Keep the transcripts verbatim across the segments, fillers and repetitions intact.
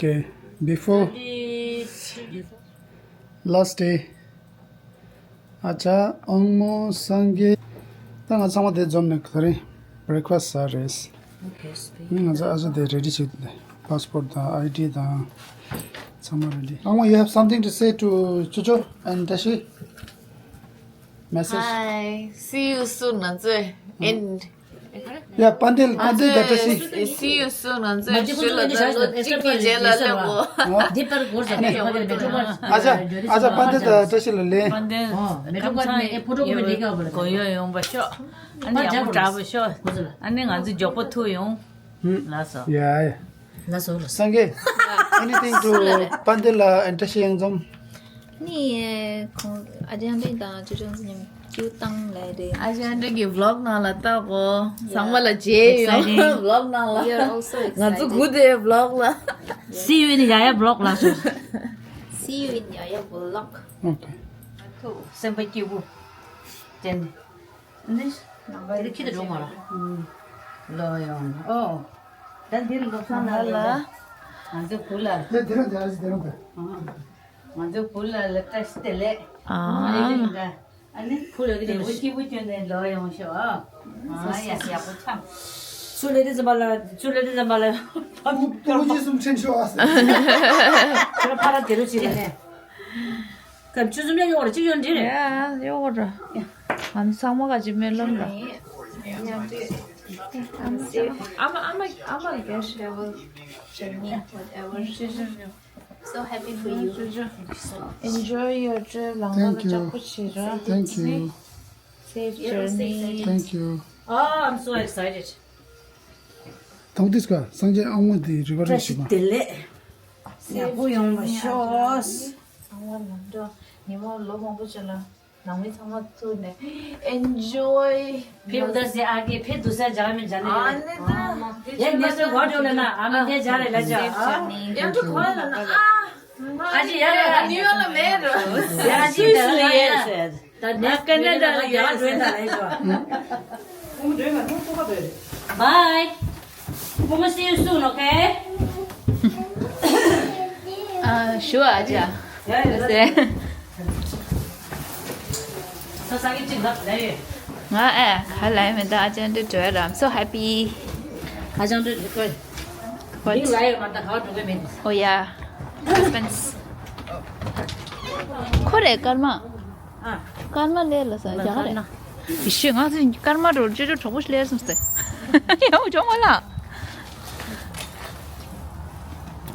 Okay, before last day. ཨ་ཅག་ཨང་མོ་སངས་རྒྱས། ད་ང་ཚང་མ་དེ་འཛོམས་ནས་ག་རེ་breakfast ཟ་རེད། ང་ཚོ་ཨ་ཅག་དེ་ready བྱེད་དེ། passport དང་ID དང་ཚང་མ་ready. ཨང་མོ, you have something to say to Jojo and Tashi? Message. Hi, see you soon. ང་ཚོས་and Yeah, དཔལ་ལྡན། དཔལ་ལྡན་དང་བཀྲ་ཤིས། See you soon. ང་ཚོས་ཞུ་ལ་ད་ལོ་གཅིག་གི་རྗེས་ལ་སླེབས་འོ། འདི་པར་གོར་ཟ་ནས་ཕ་གི་མེ་ཏྲོ་ཀར། ཨ་ཅག་ཨ་ཅག་དཔལ་ལྡན་དང་བཀྲ་ཤིས་ལ་ལེན། དཔལ་ལྡན་མེ་ཏྲོ་ཀར་ནས་ཨེ་ཕོ་ཊོ་ཀོ་པི་ལེན་ག་བ་ལ། གོ་ཡོ་ཡོང་བ་ཤོག་ཨ་ནི་ཡག་པོ་འདྲ་བ་ཤོག་ཨ་ནི་ང་ཚོ་མགྱོགས་པོ་ཐུག་ཡོང་། ལགས་སོ། Yeah, yeah. ལགས་སོ། སངས་རྒྱས། Anything to དཔལ་ལྡན་ལ་and བཀྲ་ཤིས་ཡང་འཛོམས། ནི་ཁོང་ཨ་ཅག་འདྲེ་དང་ཅོ་ཅོ་ཚོ་མཉམ་ཀྱུ་བཏང་ལེ་རེད། ཨ་ཅག་འདྲེ་གི་vlog ནང་ལ་ལྟ་གོ་ཚང་མ་ལ་མཇལ་ཡོང་exciting vlog ནང་ལ། We are also excited. ང་ཚོ་སྒུག་བསྡད་vlog ལ། See you in Yaya vlog ལགས་སོ། See you in Yaya vlog. Okay. སེམས་པ་སྐྱིད་པོ་དྲན། ནི། དེ་ཁྱི་དེ་འགྲོ་མ་ལ། ལོ་ཡོང་། ཨོ། ད་འདིར་ལོ་སང་ལ་ལ། ང་ཚོ་བུ་ལ། དེ་དེ་རང་དེ་རང་དེ་རང་དེ། ང་ཚོ་བུ་ལ་ལ་བཀྲ་ཤིས་བདེ་ལེགས། ཨ་ནི་ད། ཨ་ནི་བུ་ལ་གི་དེ་བུ་སྐྱིད་པོ་བྱོན་ནས་ལོ་ཡོང་ཤོག་ཨ། ཨ་ཡ་ཡག་པོ་འཆམ། ཚུར་ལེ་དེ་ཙམ་པ་ལ། ཚུར་ལེ་དེ་ཙམ་པ་ལ། ཏུ་ཅི་སུམ་ཁྲེན་ཤོག་ཨ། ཁྱོད་ཕ་ར་དེ་རུ་ཅི་ལ་ནས། སྐབས་བཅུ་གསུམ་ཡང་གཡོག་ར་གཅིག་ཡོད་འདི་རེད། ཡ་གཡོག་ར། ང་ཚོ་ཚང་མ་ག་ཅི་སྨོན་ལམ་ར། I'm I'm I'm a I'm a guest. Travel journey, whatever. So happy for you. Enjoy your trip. ལམ་ཁ་ལ་ལྕགས་པོ་བྱེད་ར། Thank you. Safe journey. Thank you. Oh, I'm so excited. ཐོག་དིས་ཀ་སངས་རྒྱས་ཨ་མོ་དེ་རི་བ་རི་བཀྲ་ཤིས་བདེ་ལེགས། ཡག་པོ་ཡོང་བ་ཤོག་ཨ་མ་ལམ་འགྲོ་ཉི་མ་ལོ་མང་པོ་བྱས་ལ། ནང་མི་ཚང་མ་ཐུག་ནས་enjoy. ཕེབས་འདུག་ཟེར་ཨ་ཀེ་ཕེབས་འདུག་ཟེར་ཇག་མི་ཇག་ནི་ཨ་ནི་ད། ཡ་ནེ་སོ་གོ་ཏོ་ལ་ན་ཨ་མ་དེ་ཇག་རེ་ལ་ཇག་ཨ། ཡང་ཏུ་གོ་ལ་ན་ཨ། ཨ་ཅི་ཡ་རེ་ཡ་ནི་ཡོ་ལ་མེ་རོ། ཡ་ཅི་ད་ལ་ཡ་ཟེར། ད་ནེ་ཀ་ན་ཌ་ལ་ཡ་ཇོ་ད་ལ་ཇོ། Bye. We will see you soon, okay? ཨ་ཞུ་ཨ་ཅག་ཡ་ཡ་ཟེར། ས་ས་གི་ཅིག་ལབ་ལ་ཡོད། ང་ཨེ་ག་ལ་ཡོད་མེད་ད། ཨ་ཅག་འདི་འགྲོ་ཡ་ར། I'm so happy. ཨ་ཅག་འདི་འགྲོ་གི་ལ་ཡོད་མ་ད་ག་འགྲོ་གི་མེད། Oh yeah. Suspense. ཁོ་རེ་སྐར་མ། ཨ། སྐར་མ་ལས་ལ་ས་རྒྱ་གར་རེད། ཡི་ཤེས་ང་ཚོ་སྐར་མ་རོ་ཅོ་ཅོ་གྲོགས་པོ་ལས་སོང་སྟེ། ཡང་ཅོ་མ་ལ།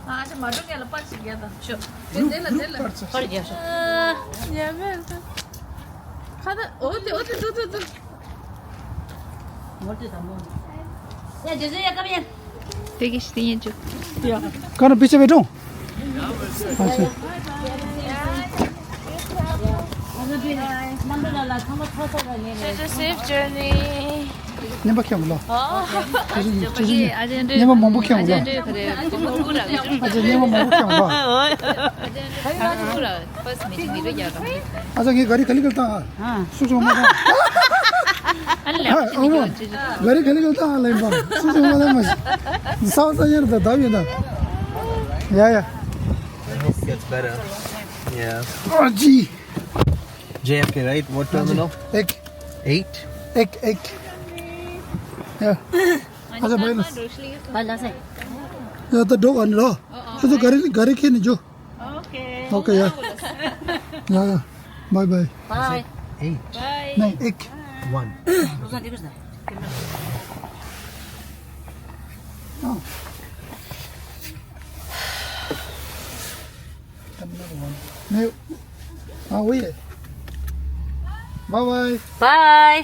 ཨ་ཅེ་མ་འགྲོ་ངས་ལ་པར་ཞིག་རྒྱག་དང་ཤོ། དེ་དེ་ལ་དེ་ལ་པར་རྒྱག་ཤོ། ཉལ་མེད་ལ། ཁ་ད་འོ་དེ་འོ་དེ་དུ་དུ་དུ། ཡ་ཇེ་ཇེ་ཡ་ཀ་མི་ཡ། དེ་གི་ཤི་ཡན་ཅུ། ཡ། ཀ་ན་པི་ཆེ་བེ་ཏོང་། ཨ་ཅེ། Such a safe journey. ཉན་པ་ཁྱེད་ལ། ཨ་ཅེ་ཉན་པ་མང་པོ་ཁྱེད་ལ། ཨ་ཅེ་ཉན་པ་མང་པོ་ཁྱེད་ལ། First meeting ཨ་ཅག་ངས་ག་རི་ག་ལི་ག་ལི་བཏང་ཨ། སུ་སོང་མ་བཏང་། ཨ་ཨ་མ། ག་རི་ག་ལི་ག་ལི་བཏང་ཨ་ལེན་པ། སུ་སོང་མ་བཏང་མ། ས་བ་ས་ཡར་ད་ད་ཡོད་ད། ཡ་ཡ། I hope it gets better. Yeah. ཨ་ཅི། J F K, right? What terminal? Ek. Eight? Ek, ek. Yeah. ཨ་ཅག་bye ལ། Bye ལ་སེ། ཡ་ད་འགྲོ་ག་ནི་ར། ཁྱོད་ཚོ་ག་རི་ག་རི་ཁྱེར་ནས་འགྲོ། Okay. Okay, yeah. Yeah, yeah. Bye bye. Bye. Eight. Bye. No, ek. One. Oh. No. Ah, oui. Bye bye. Bye.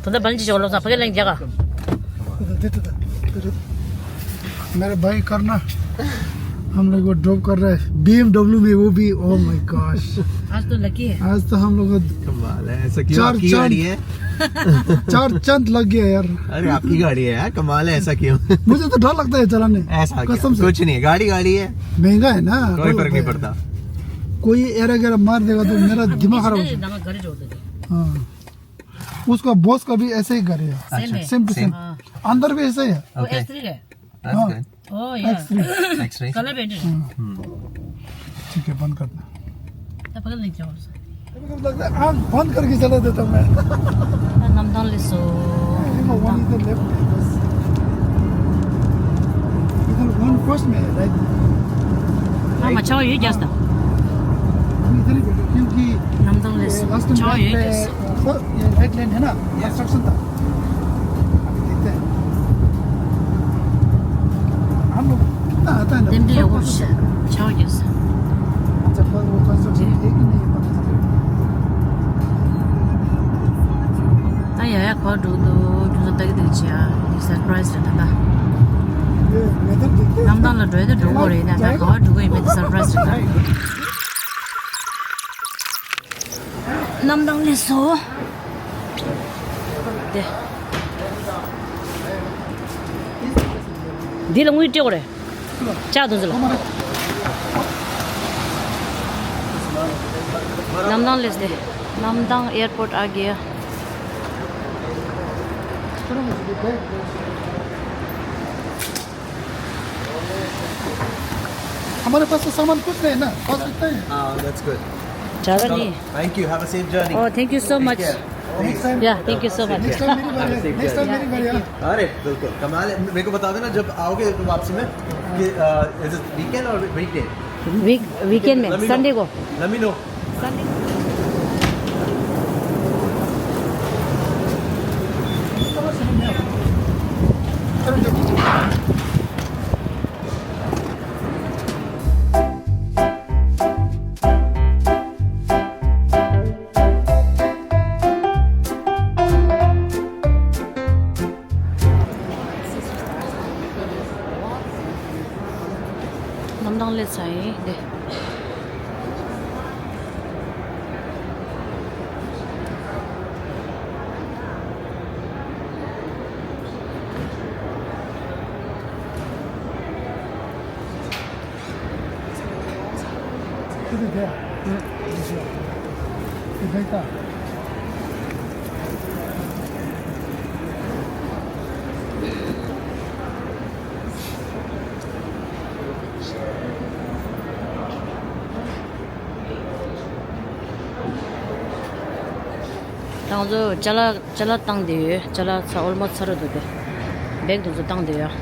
ད་ལྟ་བང་ཅི་ཞོག་ལོ་ཚང་ཕ་གི་ལེན་རྒྱག་ག मेरा भाई करना, हम लोग को ड्रॉप कर रहा है बीएमडब्ल्यू में, वो भी। Oh my gosh, आज तो लकी है। आज तो हम लोग को कमाल है, ऐसा क्यों? चार आपकी चांद, गाड़ी है? चार चांद लग गया यार। अरे, आपकी गाड़ी है यार, कमाल है, ऐसा क्यों? मुझे तो डर लगता है चलाने, ऐसा क्यों? कसम से। कुछ नहीं है, गाड़ी गाड़ी है। महंगा है ना, कोई फर्क नहीं पड़ता। कोई एरा गैरा मार देगा तो मेरा दिमाग खराब हो जाएगा। हाँ, उसका बॉस का भी ऐसे ही घर है। अच्छा। Same to same. अंदर भी ऐसा ही है। वो ओके। एस थ्री है। That's good. Oh, yeah. X-ray. X-ray. Color painted. ठीक है, बंद कर दो। तब पकड़ लीजिए और से। अभी कब लगता है, आँख बंद करके चला देता मैं। Namdang Leso. You know, one is the left, बस। इधर one first में है, right? हाँ, मच्छा हुई जैसा। हम इधर ही बैठे, क्योंकि Namdang Leso. ये last time मच्छा हुई जैसा। First, ये right lane है ना, construction था। अभी देखते हैं। हम लोग कितना आता है ना, Dem de yogo shi. Chao yes. अच्छा, पर वो construction है कि नहीं, पता चलेगा। ད་ཡ་ཡ་གོ་འགྲོ་འདུག་འགྲོ་ས་ཏག་ཏག་ཅིག་ཨ། འདི་སར་པ་རའི་ཛི་རེད་ད་ད། གནམ་ཐང་ལ་འགྲོ་ཡ་ད་འགྲོ་དགོས་རེད་ད། ད་ག་བ་འགྲོ་གི་ཡིན་མེད་དེ་སར་པ་རའི་ཛི་རེད་ད། གནམ་ཐང་སླེབས་སོང་། དེ། འདི་ལ་དངུལ་སྤྲད་དགོས་རེད། ལྕགས་དུང་ཚོ་ལ། གནམ་ཐང་སླེབས་ཏེ། གནམ་ཐང་ཨེར་པོར་ཊི་ཨ་གི། हमारे पास तो सामान कुछ नहीं है ना, बस इतना ही है। हाँ, that's good। ज्यादा नहीं। Thank you, have a safe journey। Oh, thank you so much। Take care। Next time। Yeah, thank you so much। Next time मेरी बारी है। Next time मेरी बारी है। अरे बिल्कुल, कमाल है। मेरे को बता देना जब आओगे तो वापसी में कि, uh, is it weekend or weekday? Week weekend में, संडे को। Let me know। གནམ་ཐང་སླེབས་ཚར་ཡིན་དེ། ང་ཚོ་ཅ་ལག་ཅ་ལག་བཏང་བསྡད་ཡོད། ཅ་ལག་ཚ་ཨོལ་མོ་སི་ཚར་འདུག་སྟེ། བེག་དེ་ཚོ་བཏང་བསྡད་ཡོད།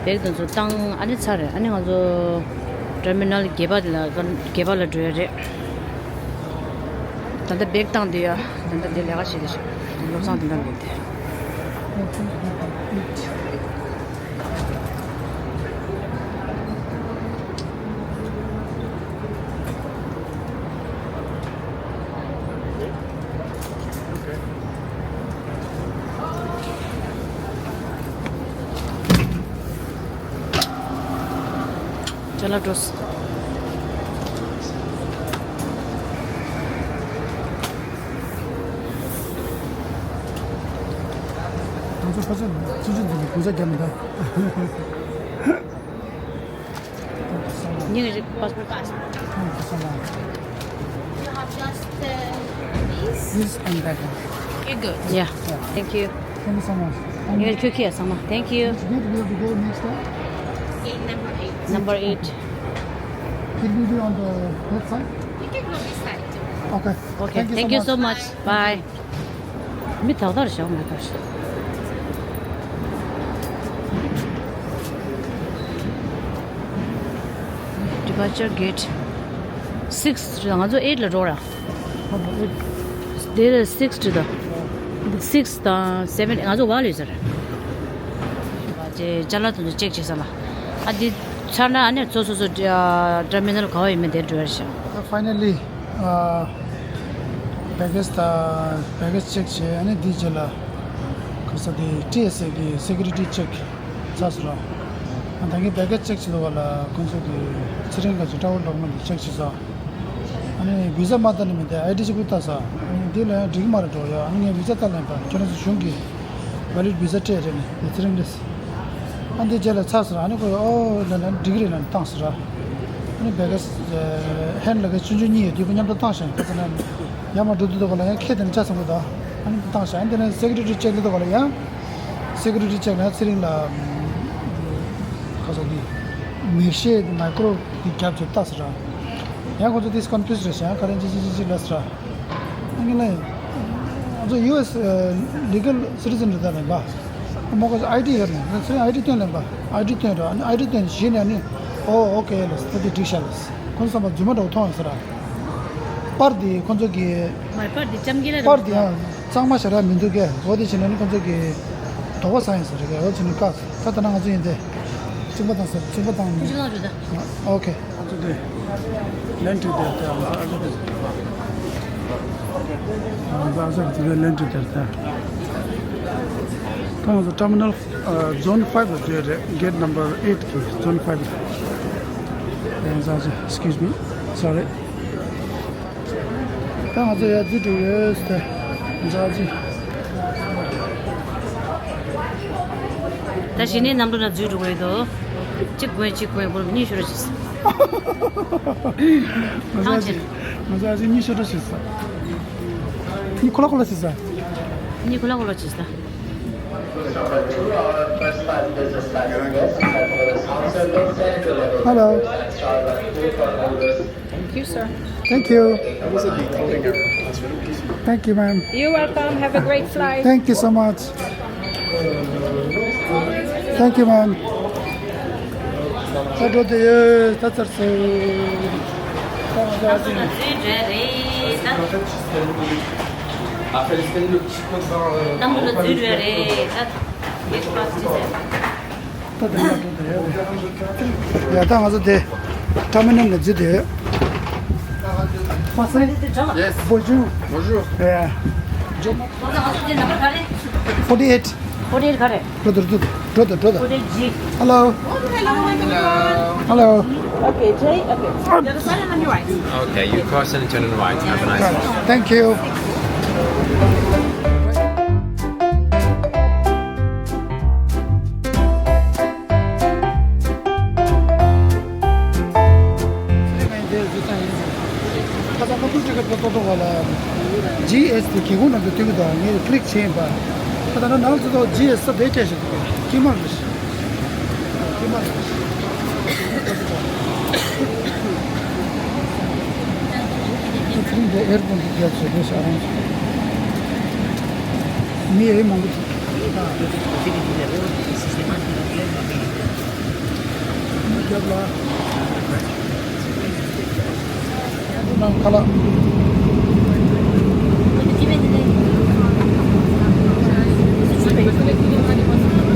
བེག་དེ་ཚོ་བཏང་ཨ་ནི་ཚར་རེད། ཨ་ནི་ང་ཚོ་ཊར་མི་ནལ་བརྒྱད་པ་དེ་ལ་བརྒྱད་པ་ལ་འགྲོ་ཡ་རེད། ད་ལྟ་བེག་བཏང་བསྡད་ཡོད། ད་ལྟ་དེ་ལས་ཀ་བྱེད་བསྡད་ཤག་བློ་བཟང་དེ་འདྲ་ལས་དེ། ཅ་ལག་འགྲོ། ང་ཚོ་ཕ་ཚོ་ཆུང་ཆུང་འདི་ནས་གུ་ཅ་རྒྱབ་མི་འདུག་ཉིན་རེ་པཱ་སི་པོར་ཊི། Thank you so much. You have just, uh, this? This and that one. You're good. Yeah. Yeah. Thank you. Thank you so much. And ཉིན་རེ་ཁྱོད་ཁྱི་ཡ་ཚང་མ། Thank you. Which gate we have to go next time? Gate number eight. Number eight. It will be on the left side? You can go this side too. Okay. Okay. Thank you so much. Bye. མི་ཏག་ཏག་རེད་ཤག་མི་ཏག་ཤག Departure gate six རེད། ང་ཚོ་eight ལ་འགྲོ་ར། དེ་ལ་six རེད་ད། six དང་seven ང་ཚོ་one ལ་ཡོད་ས་རེད། ཅེ་ཅ་ལག་དེ་ཚོ་ཅེག་བྱེད་ས་ལ། ཨ་འདི་ཚར་ན་ཨ་ནི་ཚོ་སོ་སོ་ཊར་མི་ནལ་ག་བ་ཡིན་མིན་དེར་འགྲོ་ཡ་རེད་ཤག Finally, uh, baggage དང་baggage check བྱས། ཨ་ནི་འདི་རྗེས་ལ་ཁ་ས་དེ་ཊི་ཨེས་ཨེ་གི་security check ཚར་སོང་ར། ཨ་ད་གིན་baggage check བྱེད་དུས་ལ་ཁོང་ཚོ་གི་ཚེ་རིང་ག་ཅིག་travel document check བྱེད་ས། ཨ་ནི་visa མ་བཏང་ནི་མིན་དེ་ཨའི་ཌི་ཅིག་པུ་བཏང་ས། ཨ་ནི་འདི་ལ་ཡང་འགྲིག་མ་རེད་འགྲོ་ཡ། ཨ་ནི་ངས་visa བཏང་ལན་པ་ཁྱོད་རང་ཚོ་གཞུང་གི་valid visa སྤྲད་རེད་ནི་ཚེ་རིང་རེད། ཨ་འདི་རྗེས་ལ་ཚར་སོང་ར། ཨ་ནི་ཁོ་ཨོ་ལ་ལ་འགྲིག་རེད་ལ་བཏང་སོང་ར། ཨ་ནི་baggage hand luggage ཆུང་ཆུང་གཉིས་ཡོད་དུས་ཁོ་མཉམ་དུ་བཏང་ཤག་ཁ་ཚ་ན་ཡར་མར་འགྲོ་དུས་དོ་ག་ལ་ཡང་ཁྱེད་དེ་ནས་ཆ་ཚང་པོ་དང་ཨ་ནི་བཏང་ཤག་ཨ་ནི་དེ་ནས་security check ལ་དོ་ག་ལ་ཡང་security check ལ་ཚེ་རིང་ལ་ གི་མེར་ཤེ་དེ་མའི་ཀོ་རོ་དེ་རྒྱབ་ཅིག་ལྟ་ཟེར་ར། ཡང་ཁོ་ཚོ་དེ་ཀོན་ཕིའུ་སི་རེད་ཟེར། ཡང་ག་རེ་ཅི་ཅི་ཅི་ཅི་ལབ་ཟེར་ར། ཨ་ནི་ལ་ང་ཚོ་ཡུ་ཨེས་ལི་གལ་སི་ཊི་ཛན་རེད་ད་ལབ་པ། མོ་ཁོ་ཚོ་ཨའི་ཌི་ཡོད་རེད། ང་ཚོ་ཨའི་ཌི་སྟོན་ལབ་པ། ཨའི་ཌི་སྟོན་ར། ཨ་ནི་ཨའི་ཌི་སྟོན་གཞི་ནས་ཨ་ནི་ཨོ་ཨོ་ཁེ་ལབ་ཟེར། ད་དེ་འགྲིག་ཤག་ལབ་ཟེར། ཁོ་ཚོ་བསམ་པ་རྫུན་མ་འདྲ་བོ་མཐོང་ཡོང་ཟེར་ར། པར་དེ་ཁོ་ཚོ་གི་མ་པར་དེ་ལྕམ་རྒྱལ་ལ་པར་དེ་ཡང་གཙང་མ་ཞེ་དྲག་མི་འདུག་གས། འོ་དེ་བྱས་ན་ནི་ཁོ་ཚོ་གི་དོགས་པ་ཟ་ཡིན་ཟེར་གས། འོ་བྱས་ནི་བཀག་ད། ད་ལྟ་ང་ཚོ་ཡིན་ཏེ། གཅིན་པ་བཏང་ཟེར། གཅིན་པ་བཏང་ནི། ཨོ་ཁེ། ཨ་ཚོ་དེ་ལན་ཀྲི་དེར་ཏེ། ཨ་ཚོ་དེ་ལན་ཀྲི་དེར་ཏེ། ཁོང་ཚོ་ཊར་མི་ནལ་ཛོན་ཕའིབ་ལ་འཛུལ་རེད། གེ་ཊི་ནམ་བར་ཨེཊ་གི་ཛོན་ཕའིབ་ལ། ཨེ་ཛ་ཛི། Excuse me, sorry. ད་ང་ཚོ་ཡར་འཛུལ་འགྲོ་གི་ཡོད་ཟེར། ཛ་ཛི། ད་གཞི་ནས་གནམ་གྲུ་ནང་འཛུལ་འགྲོ་གི་ཡོད་དོ། གཅིག་གོན་གཅིག་གོན་གོན་གཉིས་ཤོར་ཅིག་ང་ཚོ་ཨ་ཅེ། ང་ཚོ་ཨ་ཅེ་གཉིས་ཤོར་ཅིག་ས། གཉིས་ཁོ་ལ་ཁོ་ལ་ཅིག་ས། གཉིས་ཁོ་ལ་ཁོ་ལ་ཅིག་ས། Hello. Thank you, sir. Thank you. Thank you, ma'am. You're welcome. Have a great flight. Thank you so much. Thank you, ma'am. ད་འགྲོ་དེ་ཡོད། ད་ཚར་སོང་། ད་ང་ཚོ་ཨ་ཙི། ད་ང་ཚོ་འཛུལ་འགྲོ་རེད། ད་ཡ་ད་ང་ཚོ་དེ་ཊར་མི་ནལ་ནས་འཛུལ་དེ། Yes. Bonjour. Bonjour. Yeah. Forty-eight. Forty-eight ག་རེ། འགྲོ་དང་འགྲོ་དང་འགྲོ་དང་། Forty-eight G. Hello. Hello. Hello. Okay, Jay. Okay. The other side and then your right. Okay, you cross and turn on the right. Have a nice one. Thank you. ཁ་སང་ཀོམ་པུ་ཊར་གི་ཏོག་ཏོག་ལ་ཇི་ཨེས་དེ་གི་གུང་ནང་དུ་ཏིག་དང་ངས་ཀླིག་བྱས་ཡིན་པ། ད་ལྟ་ནང་ཚོ་ཏོག་ཇི་ཨེས་ས་དེ་སྐད་ཤེས་ཀྱི་མ་རེད། ཀྱི་མ་རེད། ཚུལ་འདི་ཨེར་ཀོན་གྱི་རྒྱབ་བྱེད་དགོས་ཤག་རང་མི་ཨེ་མང་པོ་འདུག་མི་རྒྱབ་ལ། ནང་ཁ་ལག་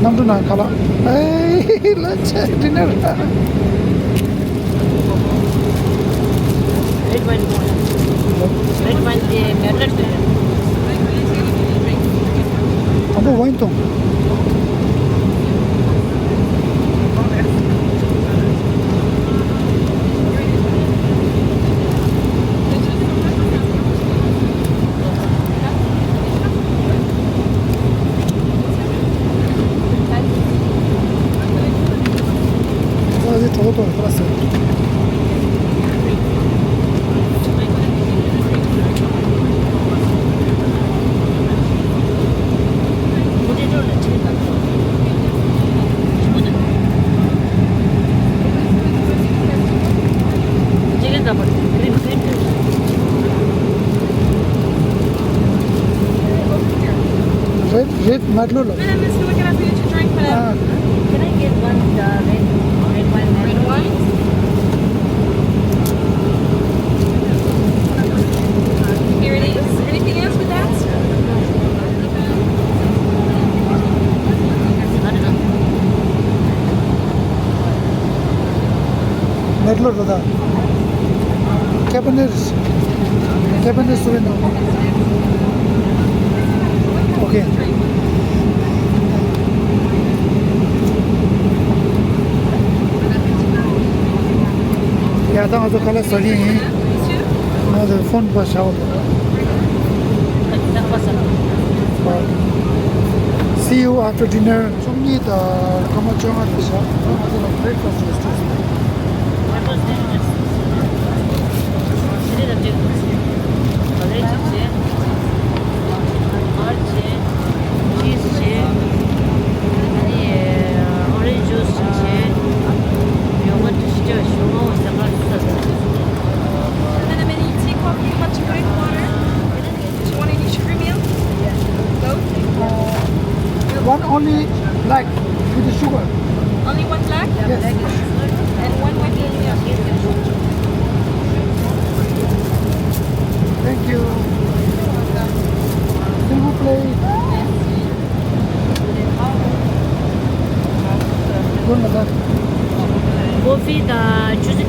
གནམ་གྲུ་ནང་ཁ་ལག་ཨེ་ལ་ཆ་འདི་ནར། Red wine. Red wine དེ་མེ་ལ་ཏི། དང་པོ་ཝའིན་འཐུང་། རེད་རེད། མ་ལོ་ལོ། Madam, let's do a can I get you to drink for that? Can I get one uh, red, red wine? Red wine? Here it is. Anything else with that? མེད་ལོ་རོ་ད། Cabernet, Cabernet Sauvignon. Okay. ཡ་ད་ང་ཚོ་ཁ་ལག་ཟ་གི་ཡིན། ང་ཚོ་ཕོན་པ་བྱའོ། See you after dinner. བཅུ་གཉིས་དང་སྐར་མ་བཅོ་ལྔ་རེད་ཤག་ང་ཚོ་ལ་breakfast རེད་ཤག Orange juice བྱས།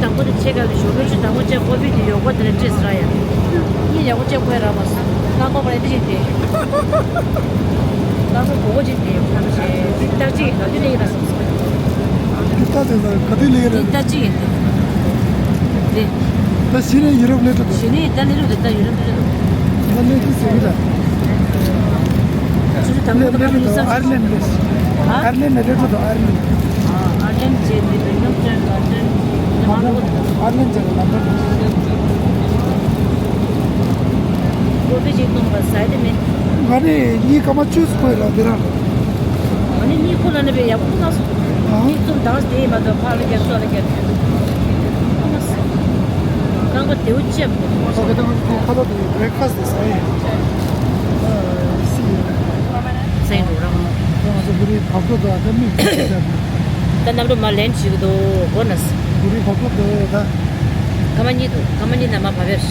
དང་པོ་དེ་ཆེ་ག་ལ་ཞོགས་པའི་ཆུ་དང་པོ་བཅད་ཀོ་ཕི་དེ་ཡོག་པོ་དེ་ལ་བྲིས་ར་ཡ། གཉིད་ཡག་པོ་བཅད་ཁོས་ར་མ་སོང་། རླངས་འཁོར་པ་ལ་འདི་བཞིན་དེ། རླངས་འཁོར་གོ་གོ་ཅིག་དེ་ཡོང་ས་ཞེས་འདི་ལྟར་ཅིག་ག་དུས་ལས་ཡིན་ལ་སོང་སོང་། འདི་ལྟ་དེ་ལ་ག་དུས་ལས་རེད། འདི་ལྟར་ཅིག་ཡིན་དེ། རེད། ད་གཞི་ནས་ཡུ་རོབ་སླེབས་འགྲོ་འདུག་གཞི་ནས་ད་ལས་རོགས་དེ་ད་ཡུ་རོབ་སླེབས་འགྲོ། ད་ལས་ཀྱི་ཟེར་གི་ད། ཆུ་ཚོད་དང་པོ་ད་ག་ནས་ཡིན་ས། ཨར་ལན་ལས། ཨ། ཨར་ལན་ནས་སླེབས་འགྲོ་འདུག་ཨར་ལན། ཨ། ཨར་ལན་བྱས་ཏེ་བེལ་ཇམ་ཅན་ཨར་ལན། ཨར་ལན་ཅན་ལ་ལམ་འགྲོ། ཀོ་ཕི་ཅིག་བཏུང་བ་ཟ་ཡི་མེད། ང་ནི་གཉིད་སྐར་མ་བཅུ་ཙམ་འཁོར་ལ་འདི་རང་། ང་ནི་གཉིད་ཁུག་ལ་ནི་བས་ཡག་པོ་ཁུག་མ་སོང་། ཨ། གཉིད་བཙུམ་དྭངས་དེ་ཡིན་མ་གཏོགས་ཕར་ལ་རྒྱབ་ཚུར་ལ་རྒྱབ་ཁུག་མ་སོང་། རྐང་པ་དེའུ་ལྕེབ་ཁོ་གི་དང་ཁ་ལོ་དེ་བྷི་རེག་ཕ་སི་ཟ་ཡི། ཨ་སི། སེང་འགྲོ་རང་། ང་ཚོ་བུ་རིའི་བག་ཐོག་ཏུ་ཨ་ད་མིག་ཅིག་བྱས། ད་གནམ་གྲུ་མ་ལན་ཞིག་འདུག་སྒོ་ན། བུ་རིའི་བག་ཐོག་ཏུ་ད། སྐར་མ་གཉིས་འདུག་སྐར་མ་གཉིས་ན་མ་བབས་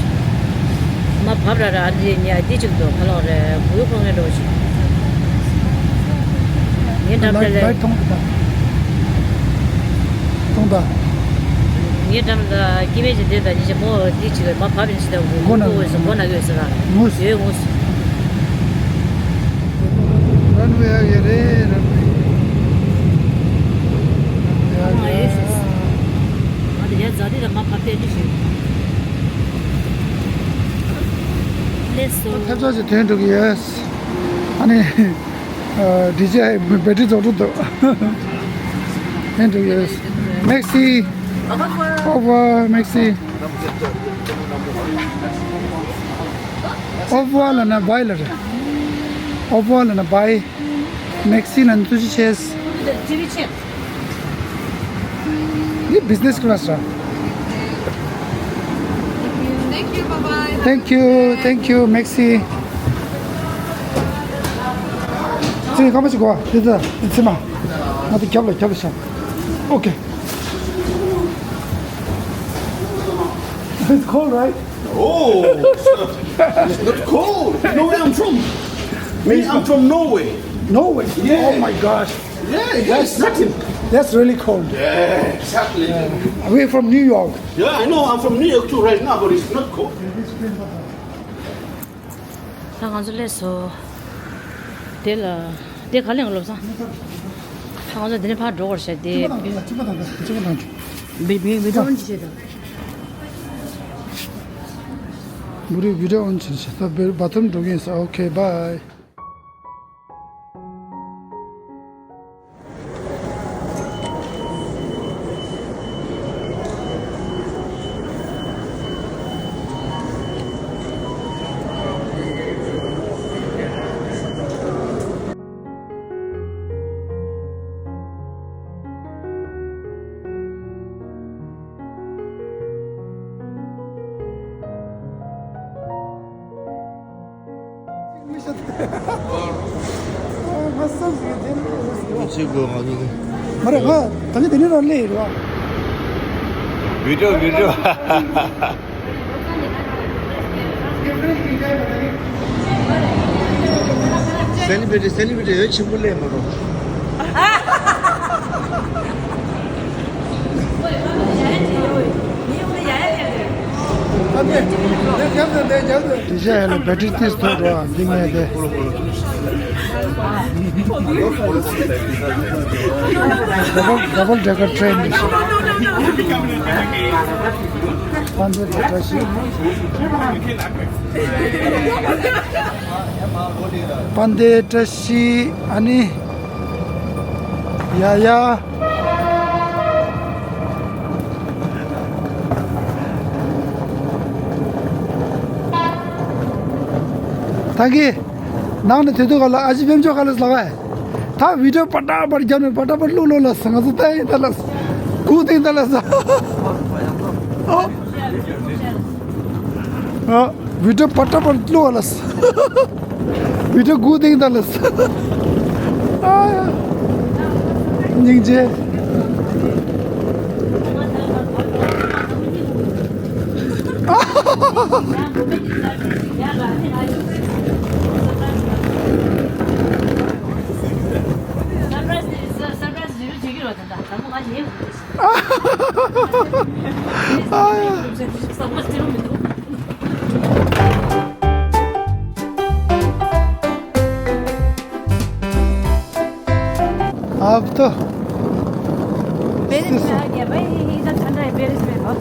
ཡར། མ་བབས་ར་ར་ཨ་འདི་ཉ་འདི་ཅིག་འདུག་ཁ་ལོག་རེ་བུ་ཡུ་ཁོང་ངེ་འགྲོ་ཞིག་ངའི་འགྲམ་ལ་ལ་ལ་ལ་ཐོང་ད། ཐོང་ད། ངའི་འགྲམ་ལ་སྐྱེ་དམན་ཞིག་འདི་ད་ཉི་ཞིག་མོ་འདི་ཅིག་མ་བབས་ཡིན་ཞིག་ད་བུ་ཡུ་ཁོང་ངེ་སྒོ་ན་གཡོལ་ས་ར། ངུས་ཡོད་ངུས། རན་ཝེ་ཡ་ཡེ་རེད། རན་ཝེ་ཡ་ཡེ་རེད། ང་དེ་ཡ་ཛ་དེ་ལ་མ་ཕབ་སྟེ་འདི་ཞིག་ལེས་སོ། ཐབས་ཆག་ཅིག་ཐོན་འགྲོ་གི་ཡོད། ཨ་ནི། ཨ། ཌི་ཇེ་ཨའི་བེ་ཊི་རི་རྫོགས་འགྲོ་འདུག་ཐོན་འགྲོ་གི་ཡོད། མེག་སི། ཨོ་ཝར་མེག་སི། ཨོ་ཝར་ལབ་ན་བྷའི་ལབ་རེད། ཨོ་ཝར་ལབ་ན་བྷའི། མེག་སི་ལབ་ན་ཐུགས་རྗེ་ཆེ། འདི་བྷི་ཛི་ནེ་སི་ཅེབ། འདི་བྷི་ཛི་ནེ་སི་ཀི་ལ་སི་ར། Thank you, bye bye. Thank you, thank you, མེག་སི། ཚེ་སྐར་མ་ཞིག་གོ། འདི་ད་འདི་ཚེ་མ། ང་དེ་རྒྱབ་ལ་རྒྱབ་ལ་བཞག Okay. It's cold, right? Oh, it's not cold. You know where I'm from? Me, I'm from Norway. Norway? Yeah. Oh my gosh. Yeah, yeah, it's nothing. That's really cold. Yeah, exactly. Yeah. We're from New York. Yeah, I know. I'm from New York too right now, but it's not cold. ད་ང་ཚོ་སླེབས་སོང་། དེ་ལ་དེ་ག་ལེན་ག་ལབ་སོང་། ད་ང་ཚོ་དེ་ནས་ཕར་འགྲོ་དགོས་རེད་ཤག་དེ་ཅི་མ་དང་དེ་ལ་ཅི་མ་དང་དེ་ཅི་མ་དང་དེ། བི་བི་བི་ཌི་ཨོ་ཨོན་བྱེད་དང་། བུ་རི་བི་ཌི་ཨོ་ཨོན་བྱེད་ཤག་ད་བེ་བ་ཐུམ་འགྲོ་གི་ཡིན་ས། Okay, bye. མི་ཤེས། ཨོ། ང་བསམ་ཟིན་དེ་མི་ཤེས། ཅི་དགོས་ང་ཚོ་དེ། མ་རེད། ང་ད་ནི་དེ་ནི་རང་ལས་རེད་བ། བི་ཌི་ཨོ་བི་ཌི་ཨོ། སེ་ལི་བི་རི་ཊི་སེ་ལི་བི་རི་ཊི་ཡོད་ཆེན་པོ་ལས་མ་རུང་། དེ་བྱས་ཡ་ལ་བེ་ཊི་རི་ཏིས་ཐོག་འགྲོ་བ་འདི་ངས་དེ། Double, double decker train འདི་ཞིག་པན་དེ་བཀྲ་ཤིས། པན་དེ་བཀྲ་ཤིས། ཨ་ནི། ཡ་ཡ། ད་གི། ནང་ནས་དེ་དུས་ག་ལ་ཨ་ཅེ་དཔལ་འབྱོར་ག་ལ་ལགས་ཨེ། ད་བི་ཌི་ཨོ་པ་ཏྲ་པར་རྒྱབ་ནས་པ་ཏྲ་པར་བླུག་ལོ་ལ་ང་ཚོ་ལྟ་ཡིན་ད་ལ། སྒུག་དེ་ཡིན་ད་ལ། ཨ། ཨ། བི་ཌི་ཨོ་པ་ཏྲ་པར་བླུག་ལ། བི་ཌི་ཨོ་སྒུག་དེ་ཡིན་ད་ལ། ཨ་ཡ། སྙིང་རྗེ།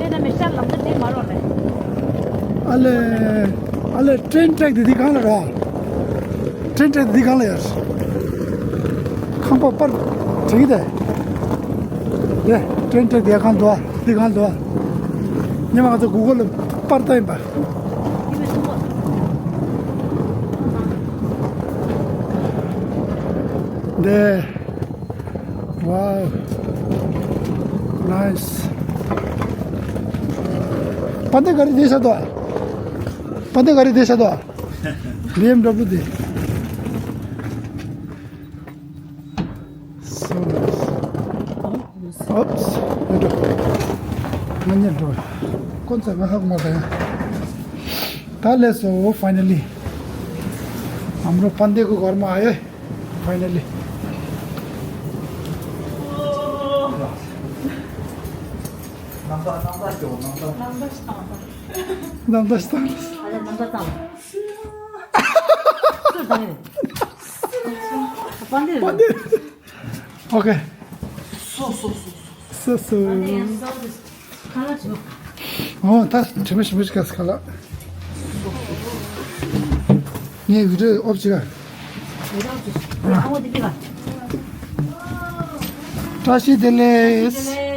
དེ་ན་མི་ཤར་ལམ་ཁ་དེ་མ་རོ་རེད། ཨ་ལེ། ཨ་ལེ། ཊེན་ཊེག་དེ་འདི་གང་ལ་ར། ཊེན་ཊེག་འདི་གང་ལ་ཡར། ཁང་པ་པར་བྱེད་ཀྱི་དེ། དེ་ཊེན་ཊེག་དེ་གང་འདུག་ཨ། འདི་གང་འདུག་ཨ། ཉི་མ་ང་ཚོ་གུ་གལ་ལ་པར་ལྟ་ཡིན་པ། འདི། Wow, nice. པ་འདི་ག་རེ་བསྡད་ཤག་དོ། པ་འདི་ག་རེ་བསྡད་ཤག་དོ། བི་ཨེམ་ཌབ་ལུ་དེ། So nice. Oops. ང་ཉལ་འགྲོ། ཁོ་ཚོ་ང་ཧ་གོ་མ་ད་ཡང་། ད་ལས་སོ། Finally. ཨམ་རོ་པ་འདི་གུ་གོར་མ་ཨེ། Finally. རྣམ་ཐར་རྣམ་ཐར་སྐྱོ། རྣམ་ཐར། རྣམ་ཐར་ཞིག་བཏང་། རྣམ་ཐར་ཞིག་བཏང་། ཨ་ལེ། རྣམ་ཐར་བཏང་། སུ་བཏང་ཡིན། པ་འདི་རེད། པ་འདི། ཨོ་ཁེ། སོ་སོ་སོ་སོ། སོ་སོ། པ་འདི་ཡང་སོ་སོ། ཁ་ལག་བྱུང་། ཨོ་ད་དྲི་མ་ཞིམ་པོ་ཞིག་ག་ཁ་ལག་ངས་བི་ཌིའོ་ཨོཕ་བྱེད་ག་བཀྲ་ཤིས་བདེ་ལེགས།